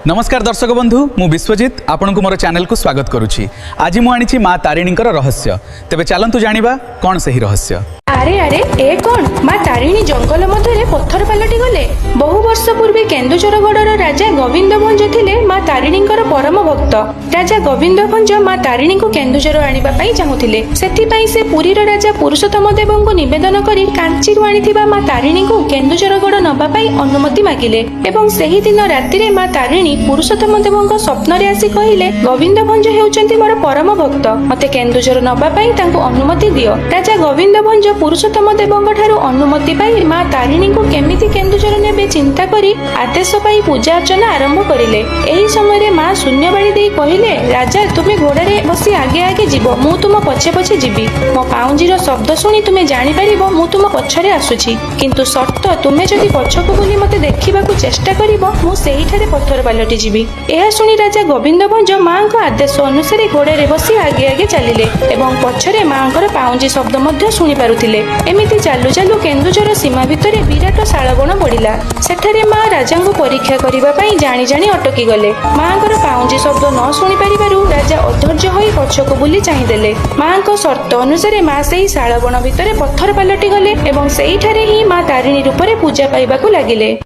ନମସ୍କାର ଦର୍ଶକ ବନ୍ଧୁ, ମୁଁ ବିଶ୍ୱଜିତ ଆପଣଙ୍କୁ ମୋର ଚ୍ୟାନେଲକୁ ସ୍ୱାଗତ କରୁଛି। ଆଜି ମୁଁ ଆଣିଛି ମା ତାରିଣୀଙ୍କର ରହସ୍ୟ। ତେବେ ଚାଲନ୍ତୁ ଜାଣିବା କ'ଣ ସେହି ରହସ୍ୟ। ଆରେ ଆରେ, ଏ କଣ? ମା ତାରିଣୀ ଜଙ୍ଗଲ ମଧ୍ୟରେ ପଥର ପାଲଟି ଗଲେ। ବହୁ ବର୍ଷ ପୂର୍ବେ କେନ୍ଦୁଝରଗଡ଼ର ରାଜା ଗୋବିନ୍ଦ ଭଞ୍ଜ ଥିଲେ ମା ତାରିଣୀଙ୍କର ପରମ ଭକ୍ତ। ରାଜା ଗୋବିନ୍ଦ ଭଞ୍ଜ ମା ତାରିଣୀଙ୍କୁ କେନ୍ଦୁଝର ଆଣିବା ପାଇଁ ଚାହୁଁଥିଲେ। ସେଥିପାଇଁ ସେ ପୁରୀର ରାଜା ପୁରୁଷୋତ୍ତମ ଦେବଙ୍କୁ ନିବେଦନ କରି କାଞ୍ଚିରୁ ଆଣିଥିବା ମା ତାରିଣୀଙ୍କୁ କେନ୍ଦୁଝରଗଡ଼ ନବା ପାଇଁ ଅନୁମତି ମାଗିଲେ ଏବଂ ସେହି ଦିନ ରାତିରେ ମା ତାରିଣୀ ପୁରୁଷୋତ୍ତମ ଦେବଙ୍କ ସ୍ୱପ୍ନରେ ଆସି କହିଲେ, "ଗୋବିନ୍ଦ ଭଞ୍ଜ ହେଉଛନ୍ତି ମୋର ପରମ ଭକ୍ତ। ମତେ କେନ୍ଦୁଝର ନବା ପାଇଁ ତାଙ୍କୁ ଅନୁମତି ଦିଅ।" ରାଜା ଗୋବିନ୍ଦ ଭଞ୍ଜ ପୁରୁଷୋତ୍ତମ ଦେବଙ୍କ ଠାରୁ ଅନୁମତି ପାଇ ମା ତାରିଣୀଙ୍କୁ କେମିତି କେନ୍ଦୁଝର ନେବେ ଚିନ୍ତା କରି ଆଦେଶ ପାଇ ପୂଜା ଅର୍ଚ୍ଚନା ଆରମ୍ଭ କରିଲେ। ଏହି ସମୟରେ ମା ଶୂନ୍ୟବାଣୀ ଦେଇ କହିଲେ, "ରାଜା, ତୁମେ ଘୋଡ଼ାରେ ବସି ଆଗେ ଆଗେ ଯିବ। ମୁଁ ତୁମ ପଛେ ପଛେ ଯିବି। ମୋ ପାଉଁଜିର ଶବ୍ଦ ଶୁଣି ତୁମେ ଜାଣିପାରିବ ମୁଁ ତୁମ ପଛରେ ଆସୁଛି। କିନ୍ତୁ ସର୍ତ୍ତ, ତୁମେ ଯଦି ପଛକୁ ବୁଲି ମତେ ଦେଖିବାକୁ ଚେଷ୍ଟା କରିବ, ମୁଁ ସେଇଠାରେ ପଥର ପାଲଟି ଯିବି।" ଏହା ଶୁଣି ରାଜା ଗୋବିନ୍ଦ ଭଞ୍ଜ ମାଙ୍କ ଆଦେଶ ଅନୁସାରେ ଘୋଡ଼ାରେ ବସି ଆଗେ ଆଗେ ଚାଲିଲେ ଏବଂ ପଛରେ ମାଙ୍କର ପାଉଁଜି ଶବ୍ଦ ମଧ୍ୟ ଶୁଣି ପାରୁଥିଲେ। ଏମିତି ଚାଲୁ ଚାଲୁ କେନ୍ଦୁଝର ସୀମା ଭିତରେ ବିରାଟ ଶାଳବଣ ପଡ଼ିଲା। ସେଠାରେ ମା ରାଜାଙ୍କୁ ପରୀକ୍ଷା କରିବା ପାଇଁ ଜାଣି ଜାଣି ଅଟକି ଗଲେ। ମାଙ୍କର ପାଉଁଜି ଶବ୍ଦ ନ ଶୁଣି ପାରିବାରୁ ରାଜା ଅଧୈର୍ଯ୍ୟ ହୋଇ ପଛକୁ ବୁଲି ଚାହିଁଦେଲେ। ମାଙ୍କ ସର୍ତ୍ତ ଅନୁସାରେ ମା ସେହି ଶାଳବଣ ଭିତରେ ପଥର ପାଲଟି ଗଲେ ଏବଂ ସେଇଠାରେ ହିଁ ମା ତାରିଣୀ ରୂପରେ ପୂଜା ପାଇବାକୁ ଲାଗିଲେ।